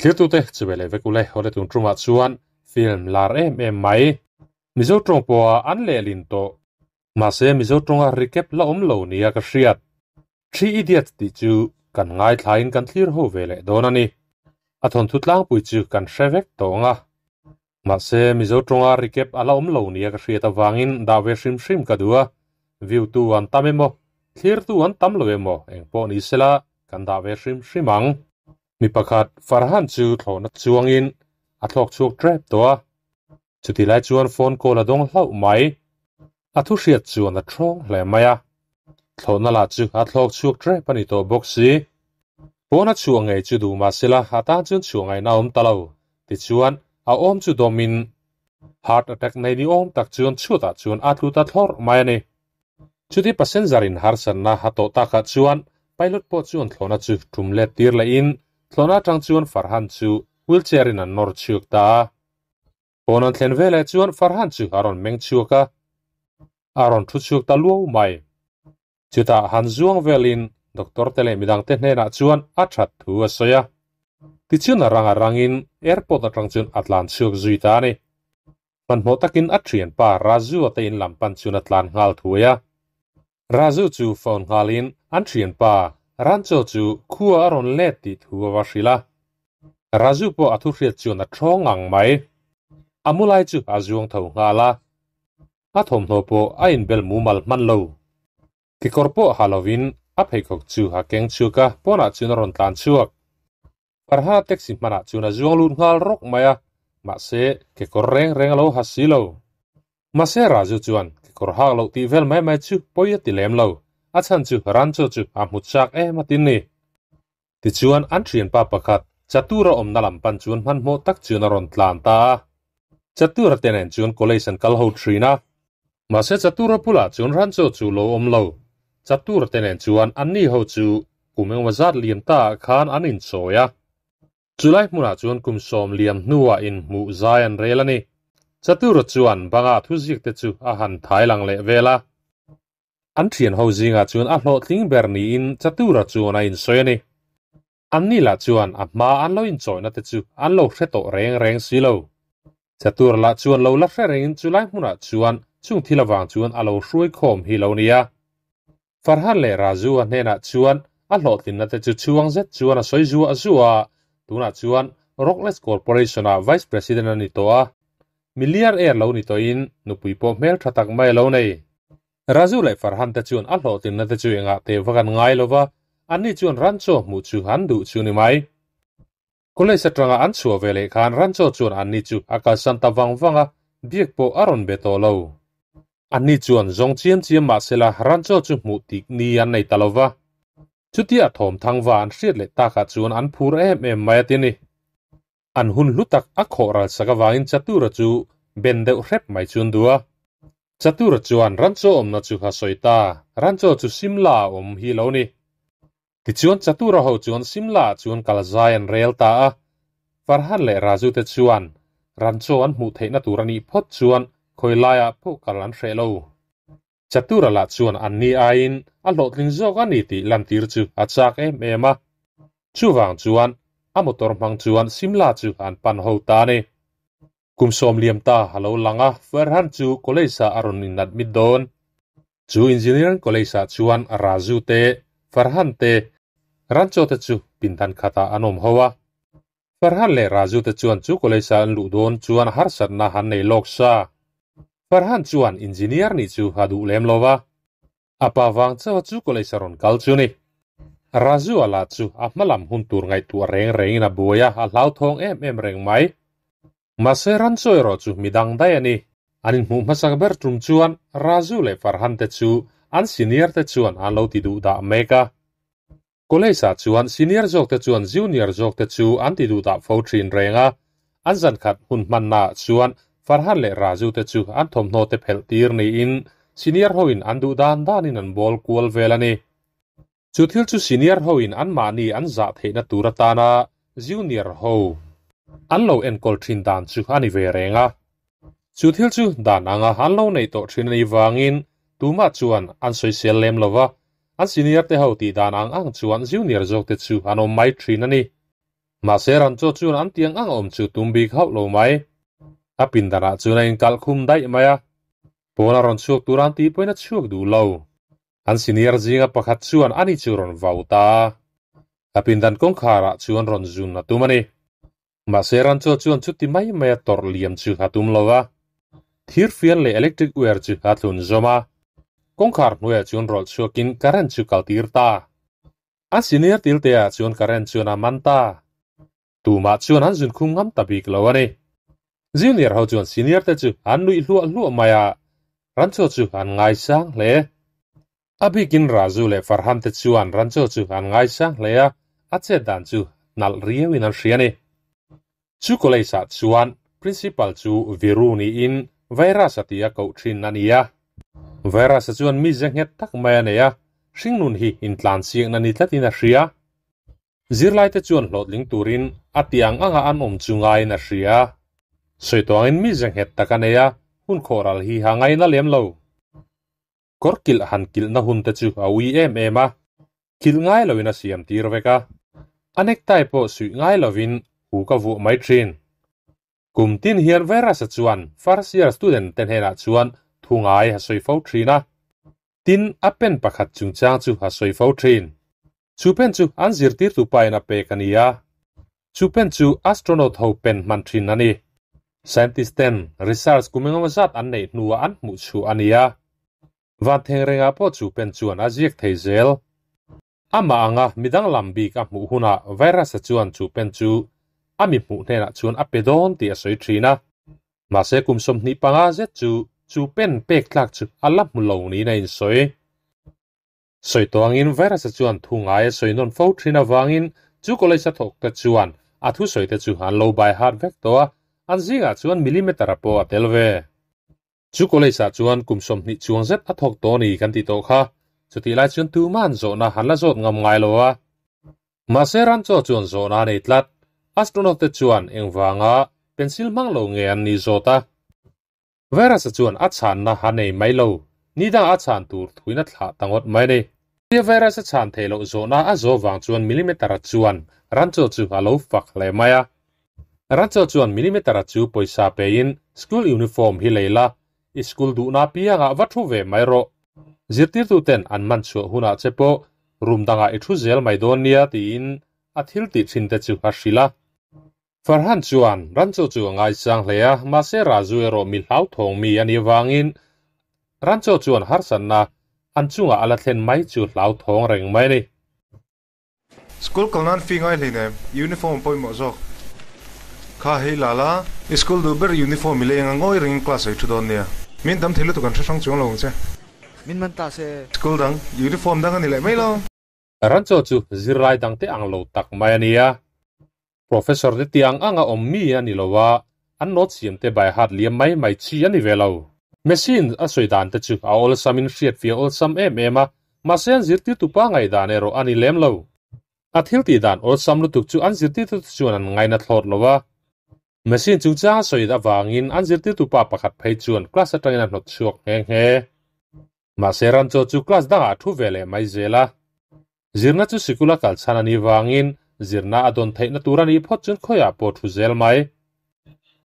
Thlirtute chubei leh vek ule awle tun tumah chuan film lar em em mai. Mizo tawng pawha an lehlin tawh. Mahse Mizo tawnga recap la awm lo nia ka hriat. Three Idiots tih chu kan ngaithlain kan thlir ho ve leh dawn a ni. A thawnthu tlangpui chu kan hre vek tawh ang a. Mahse Mizo tawnga recap a la awm lo nia ka hriat avangin dah ve hrim hrim ka duh a. View tu an tam emaw, thlir tu an tam lo emaw engpawh ni sela kan dah ve hrim hrim ang. Mi pakhat Farhan chu thlawhna chuangin a thlawk chhuak tep tawh a. Chuti lai chuan phone call a dawng hlauh mai. A thu hriat chuan a thawng hle mai a. Thlawhna lah chu a thlawk chhuak tep a ni tawh bawk si. Pawn a chhuah ngei chu duh mah sela a tan chuan chhuah ngaihna a awm ta lo. Tichuan a awm chu dawmin heart attack nei ni awm tak chuan chhuatah chuan a tlu ta thlawrh mai a ni. Chuti passenger in harsatna a tawh takah chuan pilot pawh chuan thlawhna chu tum let tir lehin thlawhna atang chuan Farhan chu wheelchair in an nawr chhuak ta a. Pawn an thlen veleh chuan Farhan chu a rawn meng chhuak a, a rawn thu chhuak ta luau mai. Chutah han zuang velin doctor te leh midangte hnenah chuan a that thu a sawi a. Tichuan a rang a rangin airport atang chuan a tlan chhuak zui ta a ni. Hmanhmawh takin a thianpa Raju a te in lam pan chuan a tlan nghal thuai a. Raju chu phone nghalin an thianpa Rancho chu khua a rawn let tih thu a va hrilh a. Raju pawh a thuhriat chuan a thawng ngang mai. A mu lai chu a zuang tho nghal a. A thawmhnaw pawh a inbel mumal hman lo. Kekawr pawh ha lovin a pheikhawk chu a keng chhuak a, pawnah chuan a rawn tlan chhuak. Farha taxi hmanah chuan a zuang lut nghal rawk mai a, mahse kekawr reng reng a lo ha si lo. Mahse Raju chuan kekawr hak loh tih vel mai mai chu pawi a ti lem lo, a chhan chu Rancho chu a hmu chak em a tin ni. Tichuan an thianpa pakhat Chatura awmna lam pan chuan hmanhmawh tak chuan a rawn tlan ta a. Chatura te nen chuan college an kal ho thin a. Mahse Chatura bulah chuan Rancho chu lo awm lo. Chatura te nen chuan anni ho chu kum engemaw zat liam ta ah khan an inchawi a. Chulai hmunah chuan kum sawm liam hnuah inhmuh zai an rel a ni. Chatura chuan banga thuziak te chu a han thai lang leh vel a. An thian ho zingah chuan a hlawhtling ber niin Chatura chuan a insawi a ni. Anni lah chuan a hma an lo inchawihna te chu an lo hre tawh reng reng si lo. Chatura lah chuan lo la hre rengin chulai hmunah chuan chung thil avang chuan a lo hruai khawm hi lo nia. Farhan leh Raju a hnenah chuan a hlawhtlinna te chu chhuang zet chuan a sawi zuah zuah a, tunah chuan Rockless Corporation-ah Vice President a ni tawh a. Miliar air lo ni tawhin nupui pawh hmeltha tak mai a lo nei. Raju leh Farhan te chuan a hlawhtlinna te chu engah teh vak an ngai lo va, anni chuan Rancho hmuh chu an duh chu ni mai. College atanga an chhuah ve leh khan Rancho chuan anni chu a kalsan ta vang vang a, biak pawh a rawn be tawh lo. Anni chuan zawng chiam chiam mah sela Rancho chu hmuh tik ni an nei ta lo va. Chutia thawm thangva an hriat leh takah chuan an phur em em mai a ti ni. An hun hlu tak a khawh ral sak avangin Chatura chu ben deuh hrep mai chu an duh a. Chatura chuan Rancho awmna chu a sawi ta, Rancho chu Simla a awm hi lo ni. Tichuan Chatura ho chuan Simla ah chuan kal zai an rel ta a. Farhan leh Raju te chuan Rancho an hmuh theihna tur a nih phawt chuan khawi laiah pawh kal an hreh lo. Chatura lah chuan anni aiin a hlawhtling zawk a ni tih lantir chu a chak em em a. Chuvang chuan a motor hmang chuan Simla chu an pan ho ta a ni. Kum sawm liam ta a lo lang a, Farhan chu college-ah a rawn in admit dawn. Chu engineering college-ah chuan Raju te, Farhan te, Rancho te chu pindan khatah an awm ho a. Farhan leh Raju te chuan chu college-a an luh dawn chuan harsatna an nei lawk sa. Farhan chuan engineer nih chu a duh lem lo va, a pa vang chauha chu college-a rawn kal chu ni. Raju a lah chu a hmalam hun tur ngaihtuah reng rengin a buai a, a hlauthawng em em reng mai. Mahse Rancho erawh chu midang daih a ni. An inhmuh hmasak ber tum chuan Raju leh Farhan te chu an senior te chuan an lo ti duh dah mek a. College-ah chuan senior zawkte chuan junior zawkte chu an ti duh dah fo thin reng a, an zan khat hun hmannaah chuan Farhan leh Raju te chu an thawmhnaw te phelh tir niin senior hoin an duh dan danin an bawl kual vel a ni. Chu thil chu senior hoin anmahni an zah theihna tur atana junior ho an lo enkawl thin dan chu a ni ve reng a. Chu thil chu dan anga an lo neih tawh thin a nih vangin tumah chuan an sawisel lem lo va, An senior te ho tih dan ang ang chuan junior zawk te chu an awm mai thin a ni. Mahse Rancho chuan an tiang ang a awm chu tum bik hauh lo mai. A pindanah chuan a inkalh khum daih mai a. Pawn a rawn chhuak tur an tih pawhin a chhuak duh lo. An senior zinga pakhat chuan ani chu rawn vau ta a. A pindan kawngkharah chuan rawn zun a tum a ni. Mahse Rancho chuan chuti mai mai a tawrh liam chu a tum lo a. Thirfian leh electric wire chu a thlun zawm a. Kawngkhar hnuaiah chuan rawlh chhuakin current chu kal tir ta. An senior tilteah chuan current chuan a man ta. Tumah chuan an zun khum ngam ta bik lo a ni. Junior ho chuan senior te chu an nuih hluah hluah mai a, Rancho chu an ngaisang hle. A bikin Raju leh Farhan te chuan Rancho chu an ngaisang hle a, a chet dan chu nalh riauin an hria a ni. Chu college ah chuan Principal chu Viru niin Virus a tia koh thin a ni a. Virus a chuan mize nghet tak mai a nei a, hringnun hi intlansiakna ni tlatin a hria. Zirlaite chuan hlawhtling turin a ti ang anga an awm chu ngaiin a hria. Sawi tawngin mi ze nghet tak a nei a, hun khawh ral hi ha ngaina lem lo. Kawr kilh han kilhna hun te chu a ui em em a, kilh ngai loin a siam tir vek a. A necktie pawh suih ngai lovin hu ka vuah mai thin. Kum tin hian Virus-a chuan first year student te hnenah chuan thu ngai a sawi fo thin a. Tin, a pen pakhat chungchang chu a sawi fo thin. Chu pen chu an zirtirtu pain a pek a ni a. Chu pen chu astronaut ho pen hman thin a ni. Scientist ten research kum engemaw zat an neih hnuah an hmuh chhuah a ni a. Van thengrengah pawh chu pen chuan a ziak thei zel. Amah anga midang lam bik a hmuh hunah virus-a chuan chu pen chu a mi hmuh hnenah chuan a pe dawn tih a sawi thin a. Mahse kum 25 zet chu chu pen pek tlak chu a la hmu lo niin a insawi. Sawi tawh angin virus-a chuan thu ngai a sawi nawn fo thin avangin chu college a thawk te chuan a thusawi te chu an lo bai hat vek tawh a, an zingah chuan millimeter-a pawh a tel ve. Chu college-ah chuan kum 20 chuang zet a thawk tawh a ni kan tih tawh kha. Chutih lai chuan tumah an zawhna an la zawt ngam ngai lo a. Mahse Rancho chuan zawhna a nei tlat. Astronaut te chuan engvanga pencil hmang lo nge an nih zawt a. Virus-a chuan a chhanna a nei mai lo. Ni dangah a chhan tur thuin a thlah ta ngawt mai a ni. Tia virus-a chhan theih loh zawhna a zawh vang chuan millimeter-a chuan Rancho chu a lo fak hle mai a. Rancho chuan millimeter-a chu pawisa pein school uniform hi lei la, i school duhna apiangah va thu ve mai rawh. Zirtirtuten an man chhuah hunah che pawh room dangah i thu zel mai dawn nia tiin a thil tih thin te chu a hrilh a. Farhan chuan Rancho chu a ngaisang hle a, mahse Raju erawh mi hlauthawng mi a nih avangin Rancho chuan harsatna an chungah a la thlen mai chu hlauthawng reng mai a ni. School kal nan fee ngai hleinem, uniform a pawimawh zawk. Kha hei la la, i school duh ber uniform i leng a ngawi rengin class ah i thu dawn nia. Min tam thei lutuk an hre hrang chuang lo ang che. Min man ta se. School dang, uniform dang a ni leh mai lo. Rancho chu zirlai dangte ang lo tak mai a ni a. Professor te tiang anga awm mi a ni lo a, an note siam te by heart liam mai mai chi a ni ve lo. Machine a sawi dan te chu a awlsam in hriatfiah awlsam em em a, mahse an zirtirtu pa ngaihdan erawh a ni lem lo. A thil tih dan awlsam lutuk chu an zirtirtu te chuan an ngaina thlawt lo a. Machine chungchang a sawi avangin an zirtirtu pa pakhat phei chuan class atangin a hnawt chhuak nghe nghe. Mahse Rancho chu class dangah a thu ve leh mai zel a. Zirna chu sikula kal chhan a nih vangin zirna a dawn theihna tur a nih phawt chuan khawiah pawh thu zel mai.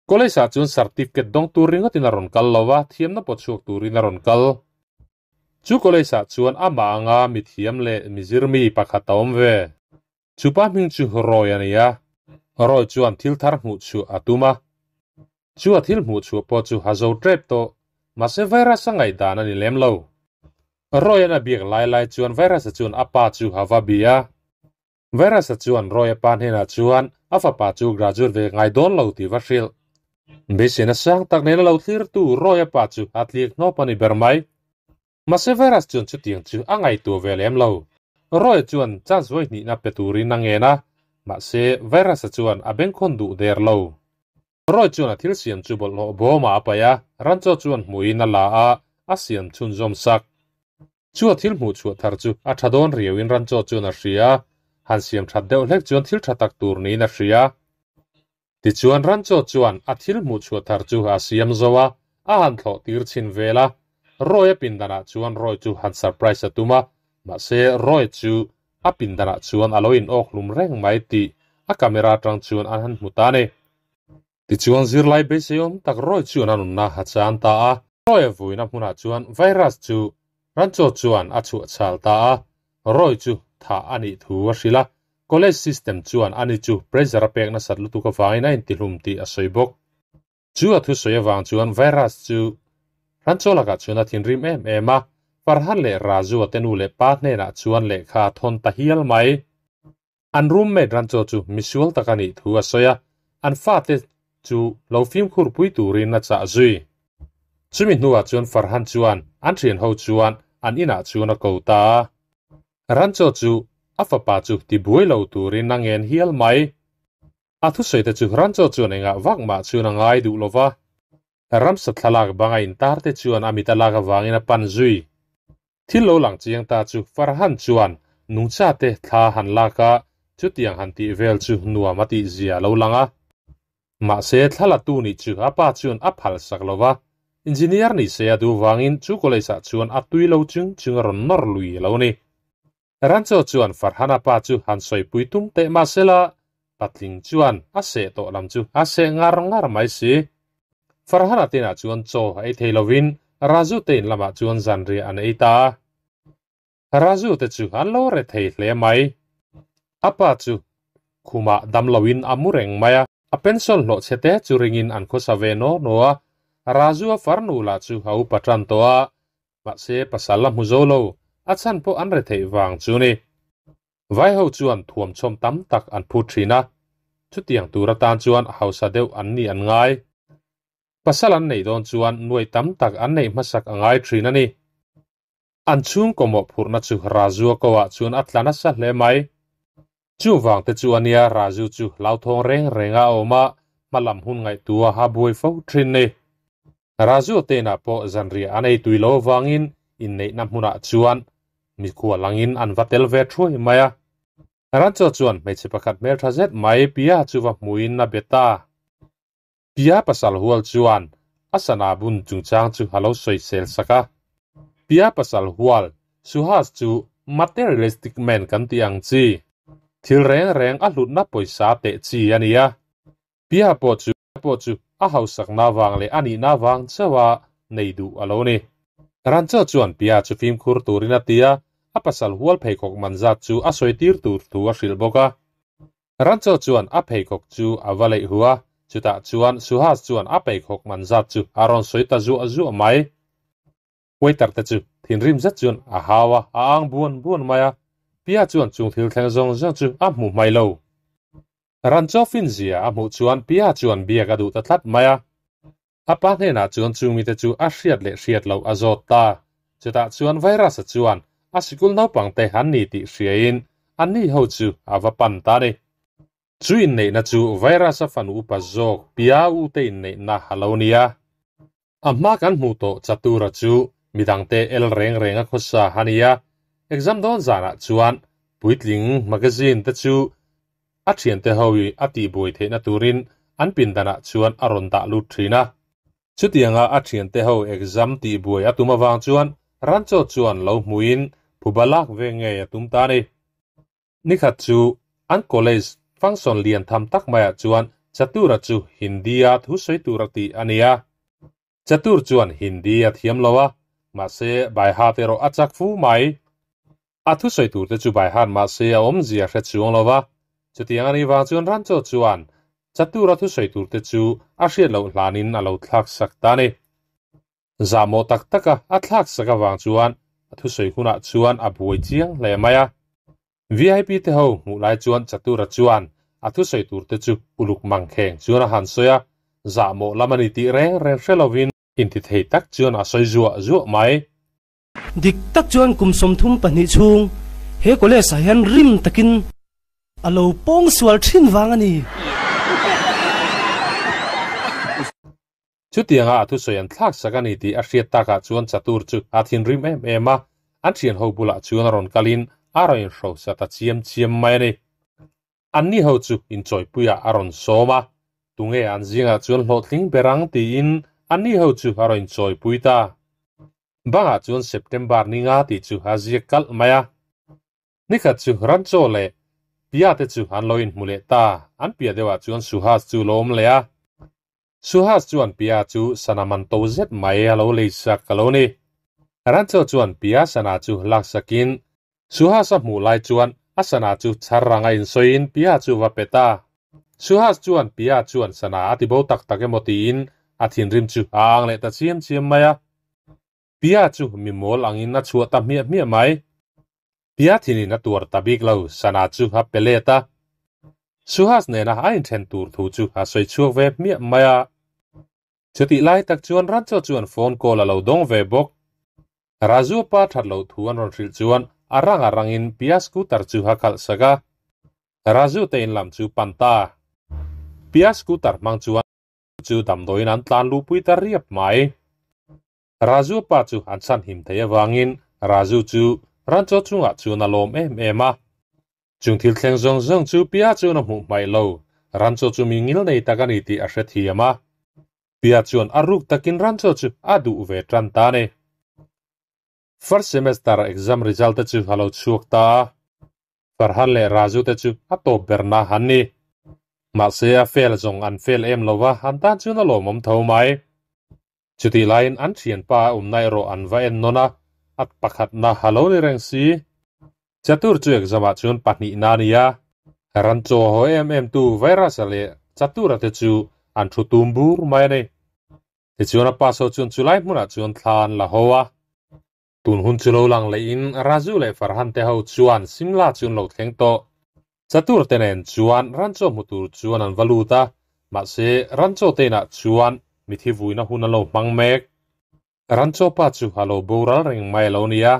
College ah chuan certificate dawng tur ringawtin a rawn kal lo a, thiamna pawh chhuak turin a rawn kal. Chu college ah chuan amah anga mithiam leh mizirmi pakhat a awm ve. Chu pa hming chu Roy a ni a, Roy chuan thil thar hmuh chhuah a tum a. Chu a thil hmuh chhuah pawh chu a zo tep tawh, mahse virus a ngaihdan a ni lem lo. Roy-a'n a biak lai lai chuan virus-a chuan a pa chu a va bia. Virus-a chuan Roy-a pa hnenah chuan a fapa chu graduate ve ngai dawn lo tih va hrilh. Beiseina sang tak nena lo thlirtu Roy-a pa chu a tlik hnawp a ni ber mai. Mahse virus chuan chutiang chu a ngaihtuah ve lem lo. Roy chuan chance vawi hnihna pe turin a ngen a, mahse virus-a chuan a bengkhawn duh der lo. Roy chuan a thil siam chu bawlhhlawh bawmah a paih a, Rancho chuan hmuhin a la a, a siam chhunzawm sak. Chu a thil hmuh chhuah thar chu a tha dawn riauin Rancho chuan a hria a, han siam that deuh hlek chuan thil tha tak tur niin a hria. Tichuan Rancho chuan a thil hmuh chhuah thar chu a siam zo a, a han thlawh tir chhin vel a. Roy a pindanah chuan Roy chu han surprise a tum a, mahse Roy chu a pindanah chuan a lo in awk hlum reng mai tih a camera atang chuan an han hmu ta a ni. Tichuan zirlai beisei awm tak Roy chuan a nunna a chan ta a. Roy a vuina hmunah chuan virus chu Rancho chuan a chhuah chhal ta a, Roy chu thah a nih thu a hrilh a, college system chuan ani chu pressure a pek nasat lutuk avangin a intihlum tih a sawi bawk. Chu a thusawi avang chuan virus chu Rancho lakah chuan a thinrim em em a, Farhan leh Raju a te nu leh pa hnenah chuan lehkha a thawn ta hial mai. An roommate Rancho chu misual tak a nih thu a sawi a, an fate chu lo fimkhur pui turin a chah zui. Chumi hnuah chuan Farhan chuan an thian ho chuan an inah chuan a ko ta a. Rancho chu a fapa chu tibuai lo turin a ngen hial mai. A thusawi te chu Rancho chuan engah vak mah chuan a ngai duh lo va. Ramsa thlalak banga intar te chuan a mit a lak avangin a pan zui. Thil lo lang chiang ta chu Farhan chuan nungcha te thla han lak a, chutiang han tih vel chu nuam a tih zia a lo lang a. Mahse thla la tu nih chu a pa chuan a phal sak lo va, engineer ni se a duh vangin chu college ah chuan a tui lo chung chung a rawn nawr lui a lo ni. Rancho chuan Farhana pa chu han sawipui tum teh mahsela patling chuan a seh tawh lam chu a seh ngar ngar mai si. Farhana tenah chuan chaw ei thei lovin Raju te in lamah chuan zanriah an ei ta a. Raju te chu an lo re thei hle mai. A pa chu khumah dam loin a mu reng mai a. A pension hlawh chhe te chu ringin an khawsa ve naw naw a. Raju a farnu lah chu a upa tan tawh a, Mahse, pasal a hmu zo lo, a chhan pawh an retheih vang chu ni. Vaiho chuan thuamchhawm tam tak an phut thin a, chutiang tur atan chuan hausa deuh an nih an ngai. Pasal an neih dawn chuan nuai tam tak an neih hmasak a ngai thin a ni. An chhungkaw mawhphurhna chu Rajua ko-ah chuan a tla nasa hle mai. Chuvang te chu ania Raju chu hlauthawng reng reng a awm a, hmalam hun ngaihtuah a buai fo thin ni. Raju tenah pawh zanriah an ei tui lo avangin inneihna hmunah chuan mikhual angin an va tel ve thuai mai a. Rancho chuan hmeichhe pakhat hmeltha zet mai Pia chu va hmuin a be ta. Pia pasal hual chuan a sana bun chungchang chu a lo sawisel sak a. Pia pasal hual Suhas chu materialistic man kan tih ang chi, thil reng reng a hlutna pawisa teh chi a ni a. Pia pawh chu pawh chu a hausakna vang leh a nihna vang chauha nei duh a lo ni. Rancho chuan Pia chu fimkhur turin a ti a, a pasal hual pheikhawk man zat chu a sawi tir tur thu a hrilh bawk a. Rancho chuan a pheikhawk chu a va leih hu a, chutah chuan Suhas chuan a pheikhawk man zat chu a rawn sawi ta zuah zuah mai. Waiter te chu thinrim zet chuan a hau a, a ang buan buan mai a, Pia chuan chung thil thleng zawng zawng chu a hmu hmai lo. Rancho finzia a hmuh chuan Pia chuan biak a duh ta tlat mai a. A pa hnenah chuan chung mite chu a hriat leh hriat loh a zawt ta. Chutah chuan Virus-a chuan a sikul naupangte an ni tih hriain anni ho chu a va pan ta a ni. Chu inneihna chu Virus-a fanu upa zawk Pia u te inneihna a lo ni a. A hma kan hmuh tawh Chatura chu midangte el reng reng a khawsa a ni a. Exam dawn zanah chuan puitling magazine te chu A thiante ho i a tihbuai theihna turin an pindanah chuan a rawn dah lut thin a. Chutianga a thiante ho exam tihbuai a tum avang chuan Rancho chuan lo hmuin phuba lak ve ngei a tum ta a ni. Nikhat chu an college function lian tham tak maiah chuan Chatura chu Hindi-a thusawi tur a tih a ni a. Chatur chuan Hindi a thiam lo a, mahse Baihat erawh a chak fu mai. A thusawi turte chu Baihat mahse a awmzia hre chuang lo va, chutiang a nih vang chuan Rancho chuan Chatur a thusawi turte chu a hriat loh hlanin a lo thlak sak ta a ni. Zahmawh tak taka a thlak sak avang chuan a thusawi hunah chuan a buai chiang hle mai a. VIP te ho hmuh lai chuan Chatura chuan a thusawi tur te chu uluk mangkheng chuan a han sawi a, zahmawh lam a ni tih reng reng hre lovin inti thei tak chuan a sawi zuah zuah mai. Dik tak chuan kum 32 chhung he college ah hian rim takin a lo pawng sual thin vang a ni. Chutianga a thusawi an thlak sak a ni tih a hriat takah chuan Chatur chu a thinrim em em a, an thianho bulah chuan a rawn kalin a rawn inhrosa ta chiam chiam mai a ni. Anni ho chu inchawipuiah a rawn sawm a, tunge an zingah chuan hlawhtling ber ang tiin anni ho chu a rawn inchawipui ta. Bangah chuan September ni nga tih chu a ziak kalh mai a. Nikhat chu Rancho leh. Pia te chu an lo inhmu leh ta, an piah deuhah chuan Suhas chu lo awm leh a. Suhas chuan Pia chu sana man to zet mai a lo lei sak a lo ni. Rancho chuan Pia sana chu lak sakin Suhas a hmuh lai chuan a sana chu chhar ranga insawiin Pia chu va pe ta. Suhas chuan Pia chuan sana a ti bo tak tak emaw tiin a thinrim chu a ang leh ta chiam chiam mai a. Pia chu mi mawl angin a chhuah ta hmiah hmiah mai. Pia thinin a tuar ta bik lo, sana chu a pe let a. Suhas nena a inthen tur thu chu a sawi chhuak ve hmiah mai a. Chutih lai tak chuan Rancho chuan phone call a lo dawng ve bawk. Raju pa that loh thu an rawn hrilh chuan a rang a rangin Pia scooter chu a khalh sak a. Raju te in lam chu pan ta. Pia scooter hmang chuan chu damdawiin an tlan luhpui ta riap mai. Raju pa chu an chhan him thei avangin Raju chu Rancho chungah chuan a lawm em em a. Chung thil thleng zawng zawng chu Pia chuan a hmuh hmaih lo. Rancho chu mi ngil nei tak a ni tih a hrethiam a. Pia chuan a ruk takin Rancho chu a duh ve tan ta a ni. First semester exam result te chu a lo chhuak ta a. Farhan leh Raju te chu a tawp berna an ni. Mahse a fail zawng an fail em lo va, an tan chuan a lawmawm tho mai. Chutih laiin an thianpa a awmna erawh an va en nawn a, a pakhatna a lo ni reng si. Chatur chu exam ah chuan pahnihna a ni a, ran chaw haw em em tu virus-a leh Chatura te chu an thu tum bur mai a ni. Tichuan a pass ho chuan chulai hmunah chuan thla an la ho a. Tun hun chu lo lang lehin Raju leh Farhan te ho chuan Simla chu an lo thleng tawh. Chatur te nen chuan Rancho hmu tur chuan an va lut a, mahse Rancho te inah chuan mithi vuina hun a lo hmang mek. Rancho pa chu a lo boral reng mai a lo ni a.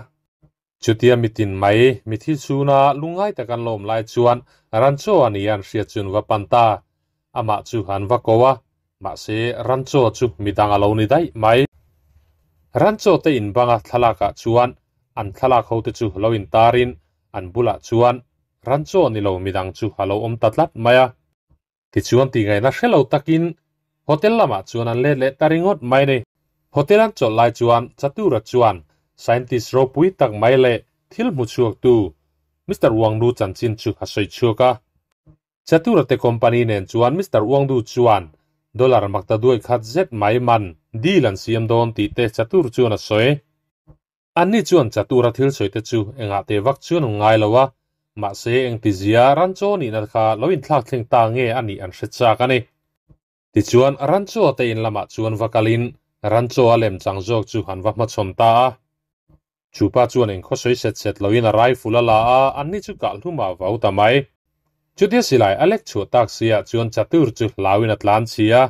Chutia mitin mai mithi chhuna lungngai tak an lo awm lai chuan Rancho a ni an hriat chu an va pan ta. Amah chu an va ko a, mahse Rancho chu midang a lo ni daih mai. Rancho te in banga thlalak ah chuan an thlalak ho te chu lo in tar in an bulah chuan Rancho ni lo midang chu a lo awm ta tlat mai a. Tichuan tihngaihna hre lo takin hotel lamah chuan an let leh ta ringawt mai a ni. Hotel an chawlh lai chuan Chatura chuan scientist ropui tak mai leh thil hmu chhuaktu Mister Wangnu chanchin chu a sawi chhuak a. Chatura te company nen chuan Mister Wangdu chuan dollar makta duai khat zet mai man deal an siam dawn tih te Chatur chuan a sawi. Anni chuan Chatura thil sawi te chu engah teh vak chuan an ngai lo a, mahse engtizia Rancho nihna kha lo inthlak thleng ta nge a nih an hre chak a ni. Tichuan Rancho te in lamah chuan va kalin Rancho a lem chang zawk chu an va hmachhawn ta a. Chupa chuan engkhaw sawi set set loin a rifle a la a, anni chu kah hlumah a vau ta mai. Chutia silai a lek chhuah tak siah chuan Chatur chu hlauin a tlan chhi a.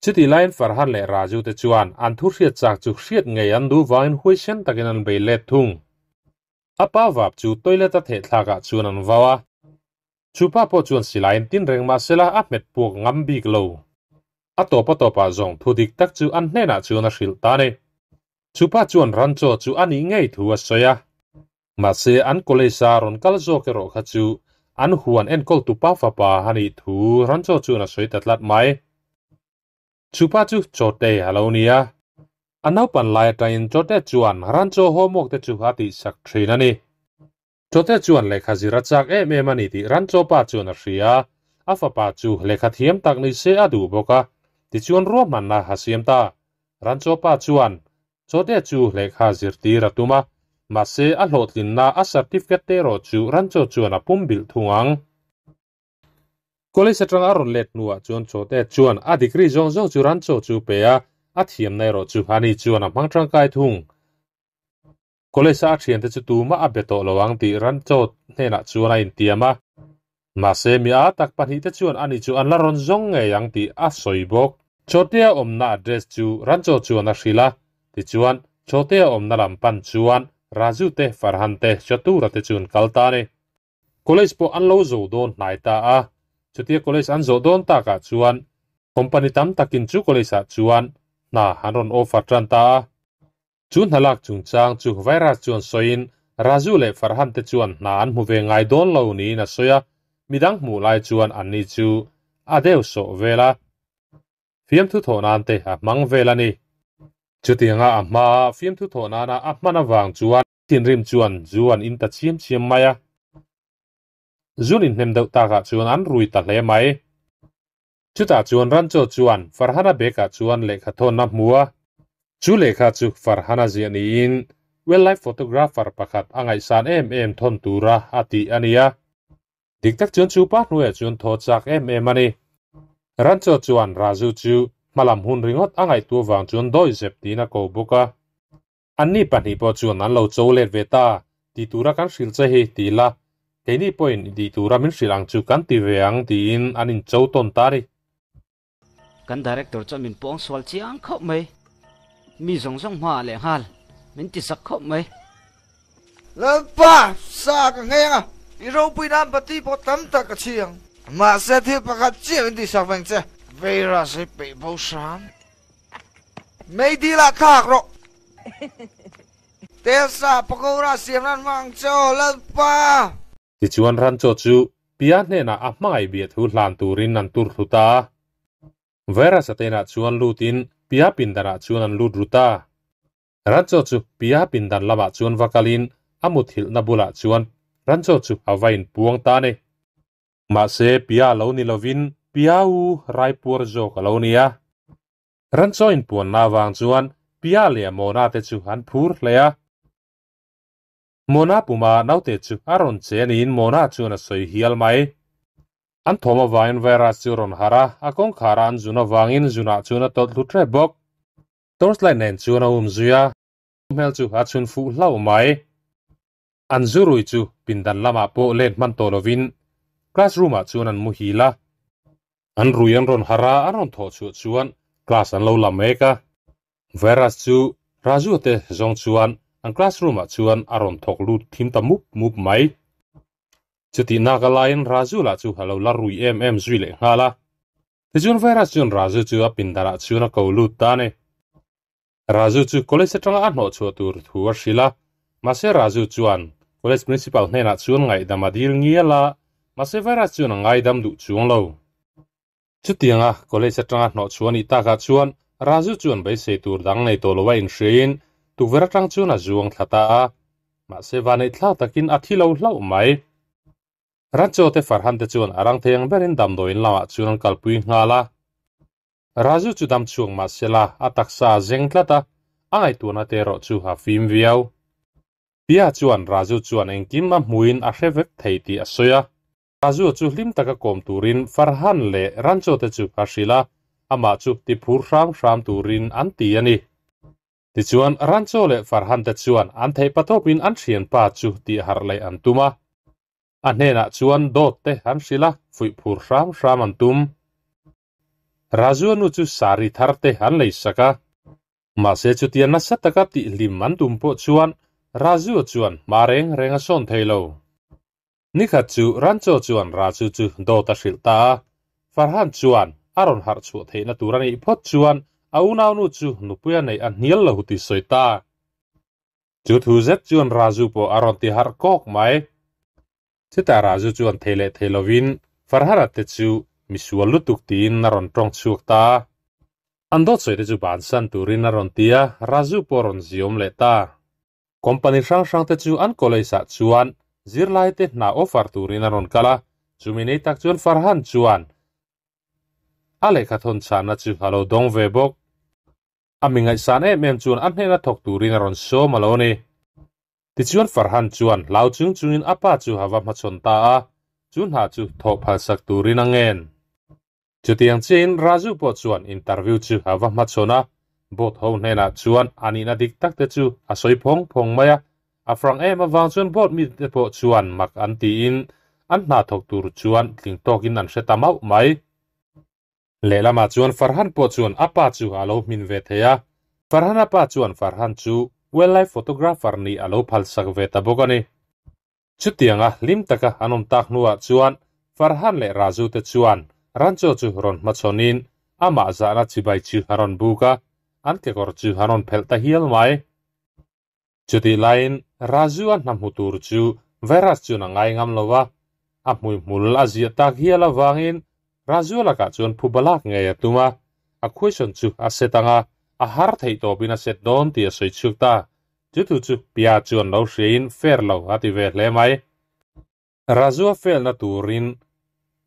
Chutih laiin Farhan leh Raju te chuan an thu hriat chak chu hriat ngei an duh vangin huaisen takin an bei let thung. A pa vap chu toilet a thehthlak ah chuan an vau a. Chu pa pawh chuan silaiin tin reng mah sela a hmet puak ngam bik lo. A tawp a tawpah zawng thu dik tak chu an hnenah chuan a hrilh ta a ni. Chu pa chuan Rancho chu a nih ngei thu a sawi a. Mahse an college a rawn kal zawk erawh kha chu an huan enkawltu pa fapa a nih thu Rancho chuan a sawi ta tlat mai. Chu pa chu Chote a lo ni a. A naupan lai atangin Chote chuan Rancho homework te chu a tihsak thin a ni. Chote chuan lehkha zir a chak em em a ni tih Rancho pa chuan a hria a, a fapa chu lehkha thiam tak ni se a duh bawk a, tichuan ruahmanna a siam ta. Rancho pa chuan Chote chu lehkha zirtir a tum a, mahse a hlawhtlinna a certificate te erawh chu Rancho chuan a pumbilh thung ang. College atanga a rawn let hnuah chuan Chote chuan a degree zawng zawng chu Rancho chu pe a, a thiamna erawh chu ani chuan a hmang tangkai thung. College-a a thiante chu tumah a be tawh lo ang tih Rancho hnenah chuan a intiam a. Mahse, mi a tak pahnihte chuan ani chu an la rawn zawng ngei ang tih a sawi bawk. Chawtea awmna address chu Rancho chuan a hrilh a, tichuan Chawtea awmna lam pan chuan Raju te, Farhan te, Chatura te chu an kal ta a ni. College pawh an lo zo dawn hnai ta a, chutia college an zawh dawn takah chuan company tam takin chu college-ah chuan hna an rawn offer tan ta a. Chu hna lak chungchang chu Virus chuan sawiin Raju leh Farhan te chuan hna an hmu ve ngai dawn lo niin a sawi a, midang hmuh lai chuan anni chu a deuh sawh vel a, fiamthu thawh nan te a hmang vel a ni. Chutianga a hmaa fiamthu thawh nana a hman avang chuan thinrim chuan zu an in ta chiam chiam mai a. Zun inhnem deuh takah chuan an rui ta hle mai. Chutah chuan Rancho chuan Farhana bag-ah chuan lehkha thawn a hmu a. Chu lehkha chu Farhana ziah niin wildlife photographer pakhat a ngaihsan em em thawn tura a tih a ni a. Dik tak chuan chu pa hnuaiah chuan thaw chak em em a ni. Rancho chuan Raju chu hmalam hun ringawt a ngaihtuah vang chuan dawi zep tiin a ko bawk a. Anni pahnih pawh chuan an lo cho let ve ta, ti tura kan hrilh che hi ti ila, keini pawhin i tih tura min hrilh ang chu kan ti ve ang tiin an incho tawn ta a ni. Kan director chuan min pawng sual chiang khawp mai. Mi zawng zawng hmaah leh nghal min ti sak khawp mai. Lalpa, sa ka ngheng a, i ropui nan pati pawh tam tak ka chhi ang. Mahse thil pakhat chiah min tihsak veng che. Virus hi peih bo hram. Meidil ah thlak rawh. Telsa pakora siam nan hmang ang che aw, Lalpa! Tichuan Rancho chu Pia hnenah a hmangaih bia thu hlan turin an tur thlu ta a. Virus a tenah chuan lutin Pia pindanah chuan an lut ru ta. Rancho chu Pia pindan lamah chuan va kalin a muthilhna bulah chuan Rancho chu a va inpuang ta a ni. Mahse Pia lo ni lovin Pia u Raipuar zawk a lo ni a. Rancho inpuanna avang chuan Pia leh a Mona te chu an phur hle a. Mona puma naute chu a rawn che niin Mona chuan a sawi hial mai. An thawm avangin virus chu a rawn harh a, a kawngkhar a an zun avangin zunah chuan a tawlh hlu tep bawk. Torchlight nen chuan a um zui a, hmel chu a chhun fuh hlauh mai. An zu rui chu pindan lamah pawh let hman tawh lovin classroom ah chuan an muhil a. An rui an rawn harh a, an rawn thawh chhuah chuan class an lo la mek a. Virus chu Raju te zawng chuan an classroom ah chuan a rawn thawk lut thim ta mup mup mai. Chutih nak a laiin Raju lah chu a lo la rui em em zui leh nghal a. Tichuan Virus chuan Raju chu a pindan ah chuan a ko lut ta a ni. Raju chu college atanga a hnawh chhuah tur thu a hrilh a, mahse Raju chuan college principal hnenah chuan ngaihdam a dil ngial a, mahse Virus chuan a ngaidam duh chuang lo. Chutianga college atanga hnawh chhuah a nih takah chuan Raju chuan beisei tur dang nei tawh lo a inhriain tukverh atang chuan a zuang thla ta a, mahse vaneih thlak takin a thi lo hlauh mai. Rancho te Farhan te chuan a rang thei ang berin damdawiin lamah chuan an kalpui nghal a. Raju chu dam chhuak mah sela a taksa a zeng tlat a, a ngaihtuahna te erawh chu a fim viau. Pia chuan Raju chuan engkim a hmuin a hre vek thei tih a sawi a. Raju chu hlim taka kawm turin Farhan leh Rancho te chu a hrilh a, amah chu ti phur hram hram turin an ti a ni. Tichuan, Rancho leh Farhan te chuan an theih patawpin an thianpa chu tih harh leh an tum a. A hnenah chuan dawt te an hrilh a, fuih phur hram hram an tum. Raju a nu chu sari thar te an lei sak a. Mahse chutia nasa taka tih hlim an tum pawh chuan Raju chuan hma reng reng a sawn thei lo. Nikhat chu Rancho chuan Raju chu dawt a hrilh ta a, Farhan chuan a rawn harh chhuah theihna tur a nih phawt chuan a unaunu chu nupui a neih a hnial lo ti sawi ta. Chu thu zet chuan Raju pawh a rawn ti harh kawk mai. Chutah Raju chuan thei leh thei lovin Farhana te chu misual lutuk tiin a rawn tawng chhuak ta a. An dawt sawi te chu bansan turin a rawn ti a, Raju pawh a rawn ziawm leh ta. Company hrang hrang te chu an college ah chuan zirlai te hna offer turin a rawn kal a, chumi nei tak chuan Farhan chuan a lehkha thawn chhanna chu a lo dawng ve bawk. A mi ngaihsan em em chuan a hnena thawk turin a rawn sawm a lo ni. Tichuan Farhan chuan hlau chung chungin a pa chu a va hmachhawn ta a, chu hna chu thawh phalsak turin a ngen. Chutiang chiahin Raju pawh chuan interview chu a va hmachhawn a, board ho hnenah chuan a nihna dik tak te chu a sawi phawng phawng mai a, a frang em avang chuan board mite pawh chuan mak an tiin an hna thawk tur chuan tling tawkin an hre ta mauh mai. Lehlamah chuan Farhan pawh chuan a pa chu a lo hmin ve thei a, Farhana pa chuan Farhan chu wildlife photographer nih a lo phalsak ve ta bawk a ni. Chutianga hlim taka an awm tak hnuah chuan Farhan leh Raju te chuan Rancho chu rawn hmachhawnin amah zahna chibai chu a rawn buk a, an kekawr chu an rawn phelh ta hial mai. Chutih laiin Raju a hna hmu tur chu virus chuan a ngai ngam lo a, a hmuihmul a ziah tak hial avangin Raju lakah chuan phu balak ngei a tum a, a question chu a set ang a, a har theih tawpin a set dawn tih a sawi chhuak ta. Chu thu chu Pia chuan lo hriain fair lo a ti ve hle mai. Raju a fail na turin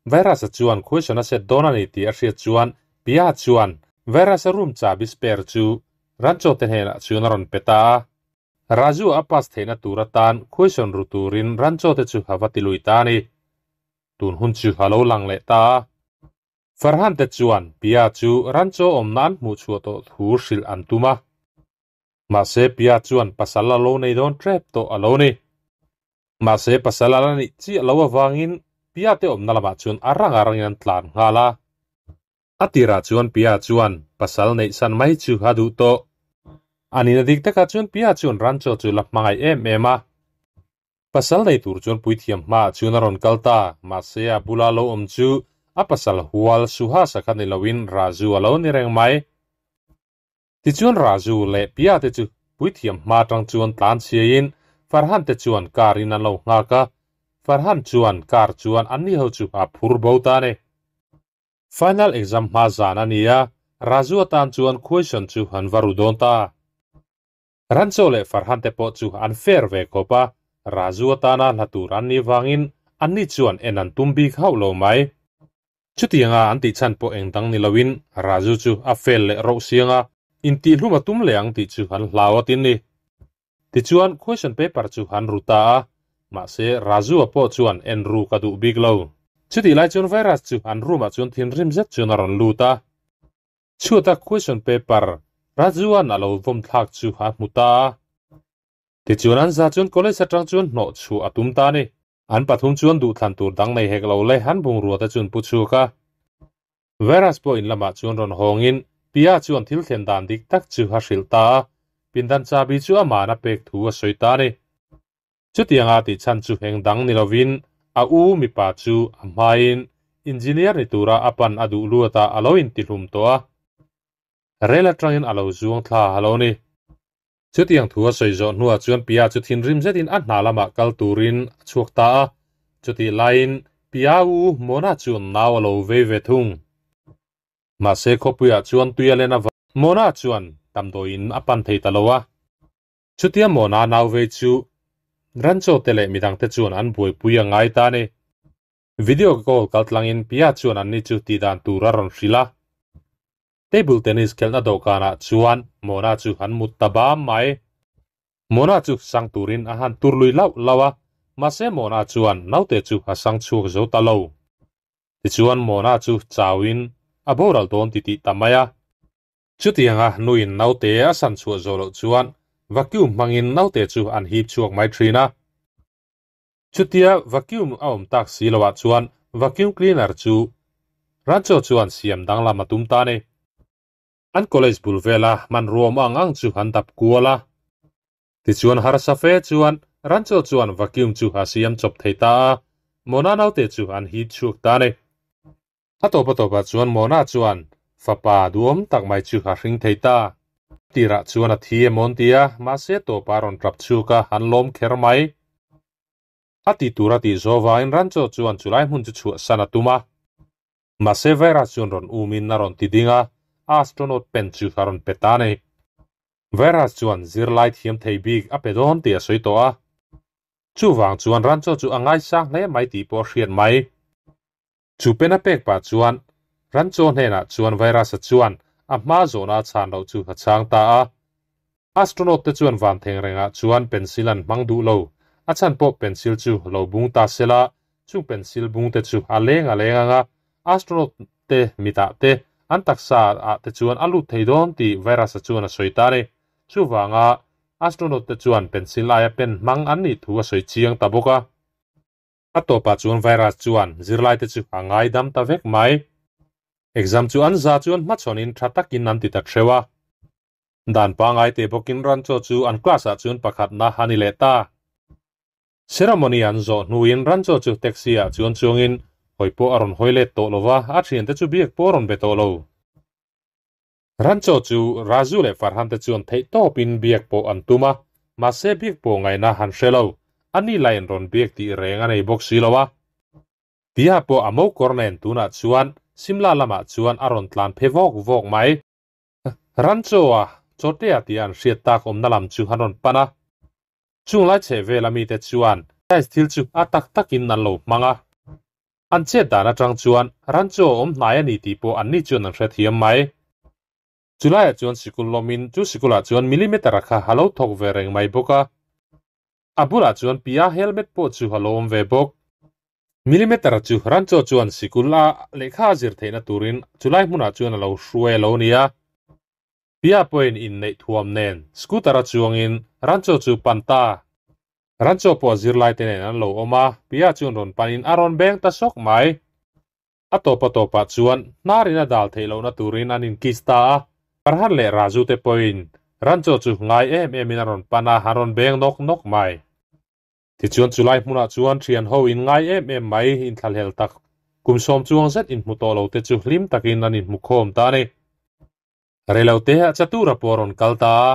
Virus-a chuan question a set dawn a ni tih a hriat chuan Pia chuan Virus-a room chahbi spare chu Rancho te hnenah chuan a rawn pe ta a. Raju a pass theihna tur atan question ru turin Rancho te chu a va ti lui ta a ni. Tun hun chu a lo lang leh ta a. Farhan te chuan Pia chu Rancho awm nan hmuh chhuah tawh thu hrilh an tum a. Mahse Pia chuan pasal a lo nei dawn tep tawh a lo ni. Mahse pasal a la nih chiah lo avangin Pia te awmna lamah chuan a rang a rangin an tlan nghal a. A tirah chuan Pia chuan pasal neih san mai chu a duh tawh. A nihna dik takah chuan Pia chuan Rancho chu la hmangaih em em a. Pasal nei tur chuan puithiam hmaah chuan a rawn kal ta, mahse a bula lo awm chu a pasal hual Suhasa kha ni loin Raju a lo ni reng mai. Tichuan Raju leh Pia te chu puithiam hma atang chuan tlan chhiaiin Farhan te chuan car in an lo nghak a, Farhan chuan car chuan anni ho chu a phur bo ta a ni. Final exam hma zan a ni a, Raju atan chuan question chu an va ru dawn ta. Rancho leh Farhan te pawh chu an fair ve khawp a, Raju atana hla tur an nih vangin anni chuan en an tum bik hauh lo mai. Chutianga an tih chhan pawh eng dang ni loin Raju chu a fail leh roh siang a, intihhlum a tum leh ang tih chu an hlau a tin ni. Tichuan question paper chu an ru ta a, mahse Raju-a pawh chuan en ruk a duh bik lo. Chutih lai chuan virus chu an room-ah chuan thinrim zet chuan a rawn lut a. Chhuata question paper Raju-a'n a lo vawm thlak chu a hmu ta a. Tichuan an za chuan college atang chuan hnawh chhuah a tum ta a ni. An pathum chuan duhthlan tur dang nei hek lo le an bungrua te chuan pu chhuak a. Virus pawh in lamah chuan rawn hawngin Pia chuan thil thlen dan dik tak chu a hrilh ta a, pindan chabi chu amahna pek thu a sawi ta a ni. Chutianga tih chhan chu eng dang ni lovin a u mipa chu a hmain engineer ni tura a pan a duh luatah a lo intihlum tawh a. Rel atangin a lo zuang thla a lo ni. Chutiang thu a sawi zawh hnuah chuan Pia chu thinrim zetin a hna lamah kal turin a chhuak ta a. Chutih laiin Pia u Mona chuan nau a lo vei ve thung. Mahse khawpuiah chuan tui a len avang Mona chuan damdawiin a pan thei ta lo a. Chutia Mona nau vei chu Rancho te leh midangte chuan an buaipui a ngai ta a ni. Video call kaltlangin Pia chuan anni chu tihdan tur a rawn hrilh a. Table tennis khelhna dawhkanah chuan Mona chu an mut ta bam mai. Mona chu sang turin a han tur lui lauh lauh a, mahse Mona chuan naute chu a sang chhuak zo ta lo. Tichuan Mona chu chauin a boral dawn ti tih ta mai a. Chutianga nuin naute a san chhuah zawh loh chuan vacuum hmangin naute chu an hip chhuak mai thin a. Chutia vacuum a awm tak si loah chuan vacuum cleaner chu Rancho chuan siam danglam a tum ta a ni. An college bul vela hmanrua awm ang ang chu an dap kual a. Tichuan harsa fe chuan Rancho chuan vacuum chu a siam chawp thei ta a, Mona naute chu an hip chhuak ta a ni. A tawp a tawpah chuan Mona chuan fapa duhawm tak mai chu a hring thei ta. Tirah chuan a thi emaw an ti a, mahse tawpa a rawn tap chhuak a, an lawm kher mai. A ti tur a tih zawh vangin Rancho chuan chulai hmun chu chhuahsan a tum a. Mahse virus chuan rawn umin a rawn ti ding a, a astronaut pen chu a rawn pe ta a ni. Virus chuan zirlai thiam thei bik a pe dawn tih a sawi tawh a. Chuvang chuan Rancho chu a ngaisang hle mai tih pawh a hriat mai. Chu pen a pek pah chuan Rancho hnenah chuan Virus-a chuan a hma zawhna a chhan loh chu a chhang ta a. Astronaut te chuan van theng rengah chuan pencil an hmang duh lo. A chhan pawh pencil chu lo bung ta se la, chung pencil bung te chu a leng a leng ang a, astronaut te mitah te, an taksa ah te chuan a lut thei dawn tih Virus-a chuan a sawi ta a ni. Chuvanga astronaut te chuan pencil aia pen hmang an nih thu a sawi chiang ta bawk a. A tawpah chuan virus chuan zirlaite chu a ngaidam ta vek mai. Exam chu an za chuan hmachhawnin tha takin an ti ta theuh a. Dan pangai te bawkin Rancho chu an class-ah chuan pakhatna a ni leh ta. Ceremony an zawh hnuin Rancho chu taxi-ah chuan chuangin hawi pawh a rawn hawi let tawh lo va, a thiante chu biak pawh a rawn be tawh lo. Rancho chu Raju leh Farhan te chuan theih tawpin biak pawh an tum a, mahse biak pawh ngaihna han hre lo. A ni lain rawn biak tih reng a nei bawk si lo a. Tia pawh a mokawr nen tunah chuan Simla lamah chuan a rawn tlan phe vawk vawk mai. Rancho-a Chawtea tia an hriat tak awmna lam chu an rawn pan a. Chung lai chheh vela mite chuan. Science thil chu a tak takin an lo hmang a. An chet dan atang chuan ran chu a awm hnai a ni tih pawh anni chuan an hrethiam mai. Chulaiah chuan sikul lawmin chu sikulah chuan millimeter-a kha a lo thawk ve reng mai bawk a. A bulah chuan Pia helmet pawh chu a lo awm ve bawk. Millimeter-a chu Rancho chuan sikul a lehkha a zir theihna turin chulai hmunah chuan a lo hruai a lo ni a. Pia pawhin inneih thuam nen scooter-a chuangin Rancho chu pan ta. Rancho pawh zirlaite nen an lo awm a, Pia chuan rawn panin a rawn beng ta sawk mai. A tawp a tawpah chuan hnarin a dal theih lohna turin an inkiss ta a, Farhan leh Raju te pawhin Rancho chu ngai em emin a rawn pan a, an rawn beng nawk nawk mai. Tichuan chulai hmunah chuan thian ho in ngai em em mai inthlahlel tak kum sawm chuang zet inhmu tawh lo te chu hlim takin an inhmu khawm ta a ni. Reilote ah Chatura pawh a rawn kal ta a.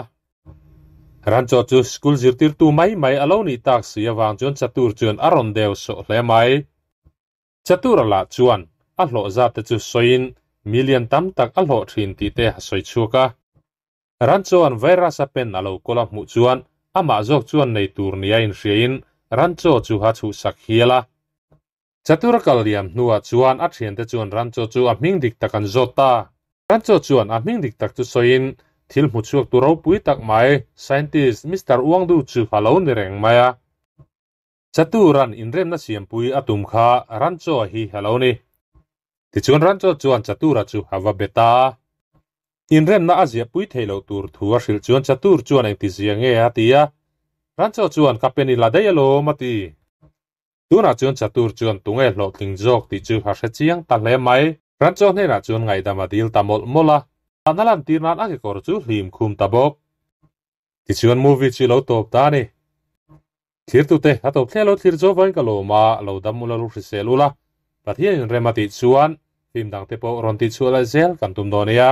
Ranchaw chu school zirtirtu mai mai a lo nih tak si avang chuan Chatur chuan a rawn deu sawh hle mai. Chatura lah chuan a hlawh zat te chu sawiin million tam tak a hlawh thin tih te a sawi chhuak a. Ranchaw-a'n virus a pen a lo kawl a hmuh chuan amah zawk chuan nei tur nia inhriain Ranchaw chu a chhuhsak hial a. Chatura kal liam hnuah chuan a thiante chuan Ranchaw chu a hming dik tak an zawt ta. Ranchaw chuan a hming dik tak chu sawiin thil hmu chhuak tu ropui tak mai scientist Mister Uangdu chu a lo ni reng mai a. Chatura'n inremna siampui a tum kha Ranchaw hi a lo ni. Tichuan Ranchaw chuan Chatura chu a va bet a. Inremna a ziahpui theih loh tur thu a hrilh chuan Chatur chuan engtizia nge a ti a. Ranchaw chuan ka pen i la daih alawm a ti. Tunah chuan Chatur chuan tunge hlawhtling zawk tih chu a hre chiang ta hle mai. Ranchaw hnenah chuan ngaihdam a dil ta mawlh mawlh a. Tahna lantir nan a kekawr chu hlim khum ta bawk. Tichuan movie chu lo tawp ta a ni. Thirtute a tawp thleng lo thlir zawk vain ka lawm a, lo dam ula lu hrisel ula, Pathianin rem a tih chuan film dangte pawh rawn tihchhuah leh zel kan tum dawn nia.